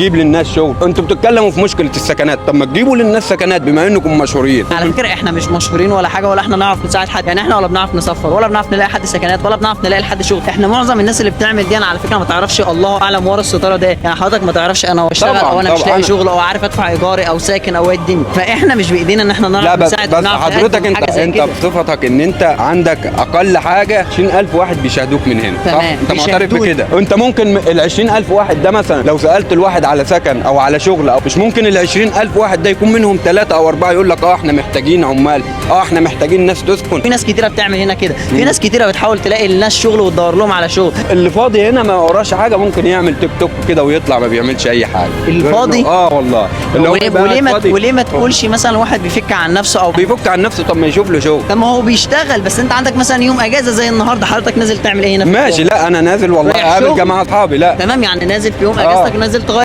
جيب للناس شغل. انتوا بتتكلموا في مشكلة السكنات، طب ما تجيبوا للناس سكنات بما انكم مشهورين. على فكرة احنا مش مشهورين ولا حاجه، ولا احنا نعرف نساعد حد، يعني احنا ولا بنعرف نسفر ولا بنعرف نلاقي حد سكنات ولا بنعرف نلاقي لحد شغل. احنا معظم الناس اللي بتعمل دي، انا على فكرة ما تعرفش، الله اعلم ورا الستارة ده، يعني حضرتك ما تعرفش انا بشتغل طبعاً، او انا مش طبعاً. لاقي شغل او عارف ادفع ايجاري او ساكن او ايه الدنيا. فاحنا مش بايدينا ان احنا لا نعرف بس نساعد بس ونعرف حضرتك نقدم انت حاجة زي انت كده. بصفتك ان انت عندك اقل حاجة 20000 واحد بيشاهدوك من هنا، صح؟ تمام، انت معترف بيشاهدوني. بكده. انت ممكن ال 20000 واحد ده مثلا لو سالت الواحد على سكن او على شغل، او مش ممكن ال 20000 واحد ده يكون منهم ثلاثة او اربعة يقول لك اه احنا محتاجين عمال، اه احنا محتاجين ناس تسكن. في ناس كتيرة بتعمل هنا كده، في ناس كتيرة بتحاول تلاقي للناس شغل وتدور لهم على شغل. اللي فاضي هنا ما وراش حاجة ممكن يعمل تيك توك كده ويطلع ما بيعملش اي حاجة. اللي فاضي؟ اه والله، اللي هو وليه, يبقى وليه, ما فاضي. وليه ما تقولش مثلا واحد بيفك عن نفسه او بيفك عن نفسه؟ طب ما يشوف له شغل. طب ما هو بيشتغل. بس انت عندك مثلا يوم اجازه زي النهارده، حضرتك نازل تعمل ايه هنا في ماشي، القاهرة؟ لا انا نازل والله رايح اقابل شغل؟ جماعة اصحابي. لا تمام، يعني نازل في يوم آه. اجازتك نازل تغير